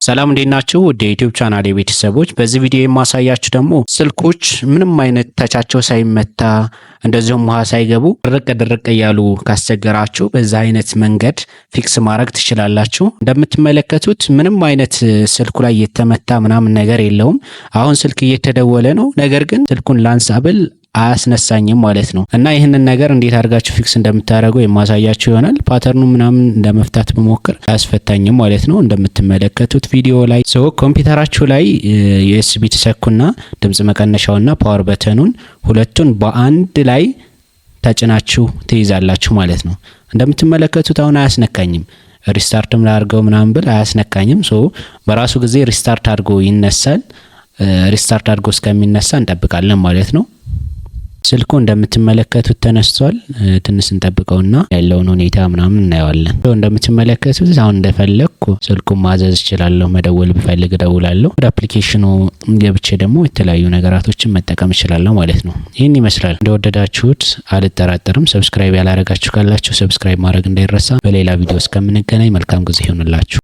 ሰላም፣ እንዴት ናችሁ? ውድ የ YouTube channel ቤተሰቦች፣ በዚህ ቪዲዮ የማሳያችሁ ደግሞ ስልኮች ምንም አይነት touch ኣቸው ሳይመታ እንደዚሁም ውሃ ሳይገቡ ድርቅ ድርቅ እያሉ ካስቸገራችሁ በዛ አይነት መንገድ fix ማድረግ ትችላላችሁ። እንደምትመለከቱት ምንም አይነት ስልኩ ላይ የተመታ ምናምን ነገር የለውም። አሁን ስልክ እየተደወለ ነው። ነገር ግን ስልኩን ላንሳ ብል አያስነሳኝም ማለት ነው። እና ይህንን ነገር እንዴት አድርጋችሁ fix እንደምታደርጉ የማሳያችሁ ይሆናል። Pattern ኑ ምናምን እንደመፍታት ብሞክር አያስፈታኝም ማለት ነው። እንደምትመለከቱት ቪዲዮ ላይ፣ so ኮምፒውተራችሁ ላይ USB ትሰኩና ድምጽ መቀነሻውና power button ኑን ሁለቱን በአንድ ላይ ተጭናችሁ ትይዛላችሁ ማለት ነው። እንደምትመለከቱት አሁን አያስነካኝም። Restart ም ላድርገው ምናምን ብል አያስነካኝም። So በራሱ ጊዜ restart አድርጎ ይነሳል። Restart አድርጎ እስከሚነሳ እንጠብቃለን ማለት ነው። ስልኩ እንደምትመለከቱት ተነስቷል። ትንሽ እንጠብቀውና ያለውን ሁኔታ ምናምን እናየዋለን። እንደምትመለከቱት አሁን እንደፈለግኩ ስልኩን ማዘዝ እችላለሁ። መደወል ብፈልግ እደውላለሁ። ወደ application ኑ ገብቼ ደግሞ የተለያዩ ነገራቶችን መጠቀም እችላለሁ ማለት ነው። ይህን ይመስላል። እንደወደዳችሁት አልጠራጠርም። Subscribe ያላረጋችሁ ካላችሁ subscribe ማድረግ እንዳይረሳ። በሌላ ቪዲዮ እስከምንገናኝ መልካም ጊዜ ይሆንላችሁ።